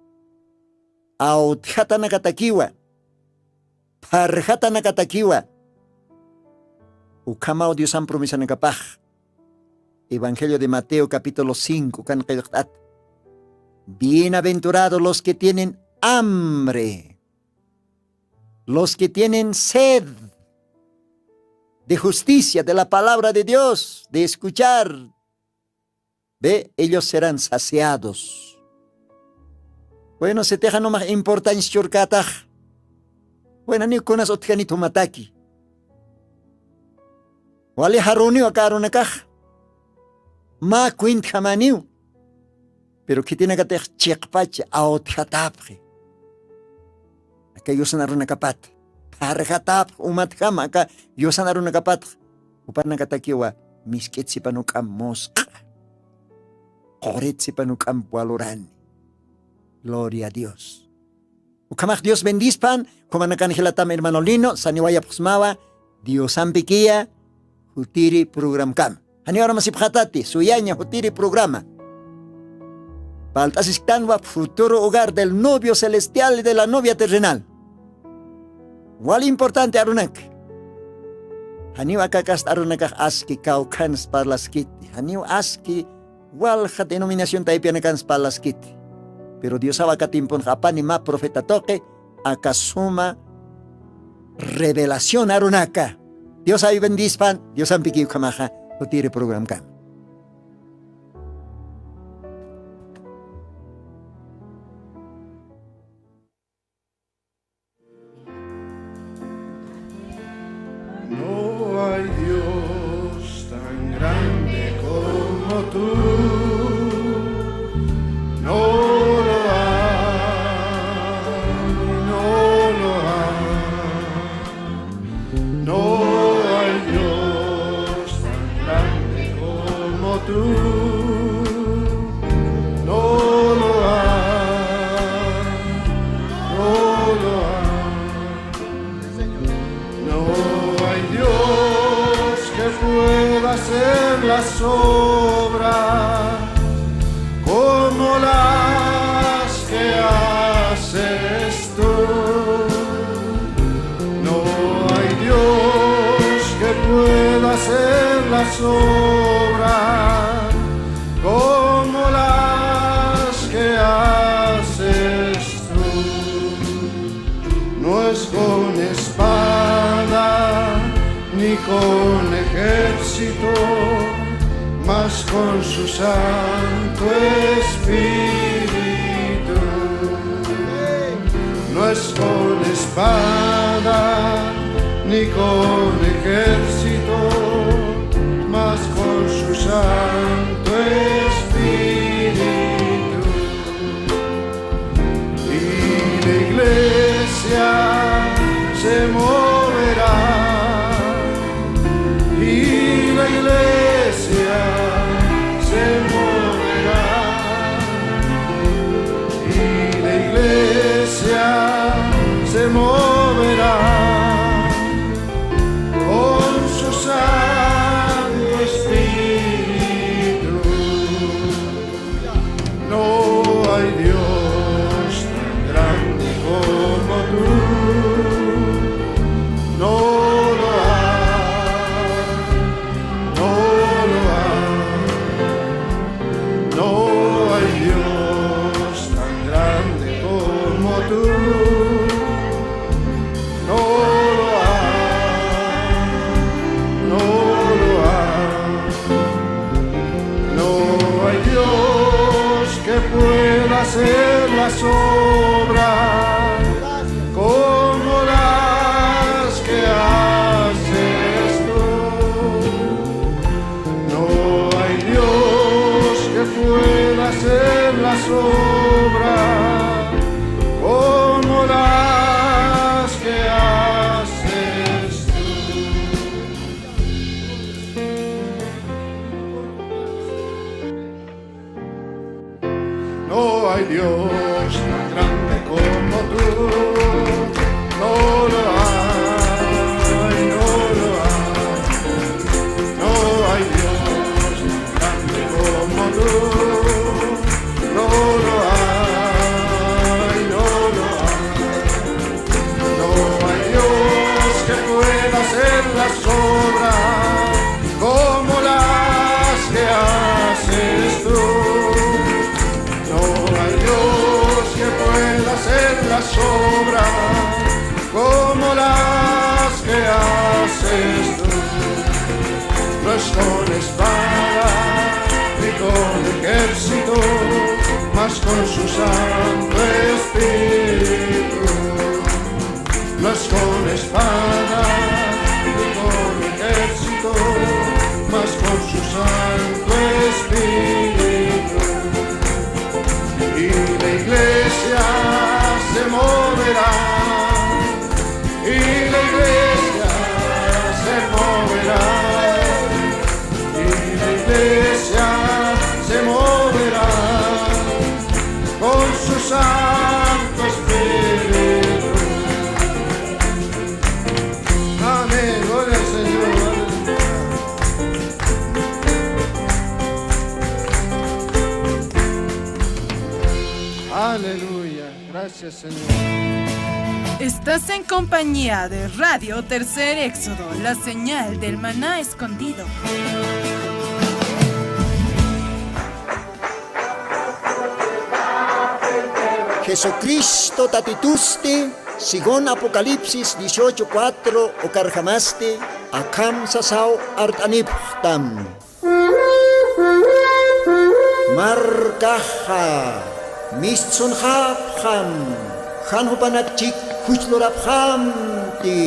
awtjatanakatakiwa, pharjatanakatakiwa. Ukhamaw diosan promesanakapax. Evangelio de Mateo capítulo cinco kan qillqt'at. Bienaventurado los que tienen hambre, los que tienen sed de justicia, de la palabra de Dios, de escuchar. Ve, ellos serán saciados. Bueno, sitixanumax importanch churkatax. Bueno, ni kunas utjani thumataki. Wali jaruniw aka arunakax. Ma kwintjamaniw. Pero khitinakatix chiqpacha awtjatapxi. Aka yusan arunakapat pharjatapx umatjama aka yusan arunakapatx. Upanakatakiwa misk'itsipanuk'am musq'a, quritsipanuk'am walurani. Gloria a Dios. Ukhamax dios bendispan. Jumanakan jilatam hermano lino saniwayapxsmawa. Diosampikiya jutiri programkam. Janiw aramasipxatati suyaña jutiri programa. Palt'asisktanwa futuro hogar del novio celestial y de la novia terrenal. Wal importante arunak. Janiw akakast arunakax aski kawkhans parlaskiti janiw aski walja denominación taypianakans parlaskiti. Pero diosaw aka timpunxa apani mä profeta tuqi aka suma revelación arunaka. Dios ay bendispan. Diosampikiy ukhamaxa. Jutiri programkam. No hay dios tan grande como tú. No lo hay. No lo hay. No hay dios tan grande como tú. No lo hay. No lo hay. No hay dios que pueda hacer las obras como las que haces tú. No hay dios que pueda hacer las obras como las que haces tú. No es con espada ni con ejército, mas con su Santo Espíritu. No es con espada ni con ejército, mas con su Santo Espíritu. Y la iglesia se moverá. Y la iglesia se moverá. Y la iglesia se moverá con su Santo Espíritu. No hay dios tan grande como tú. No lo hay. No lo hay. No hay dios tan grande como tú. No lo hay. No lo hay. No hay dios que pueda hacer las obras como las que haces tú. No hay dios que pueda hacer las obras como las que haces tú. No hay dios tan grande como tú. No lo hay, no lo hay. No hay dios tan grande como tú. No lo Sobra como las que haces tú. No es con espada ni con ejército, mas con su Santo Espíritu. No es con espada ni con ejército, mas con su Santo Espíritu. Y la iglesia se moverá, y la iglesia se moverá, y la iglesia se moverá con su Santo Espíritu. Amén, gloria al Señor, aleluya. Aleluya. Gracias, Señor. Estás en compañía de Radio Tercer Éxodo, la señal del maná escondido. Jesucristo Tatitusti, según Apocalipsis dieciocho cuatro, ukarjamasti akham sasaw art'anipxtam. Markaxa mistsunxapxam, jan jupanakchik juch lurapxamti.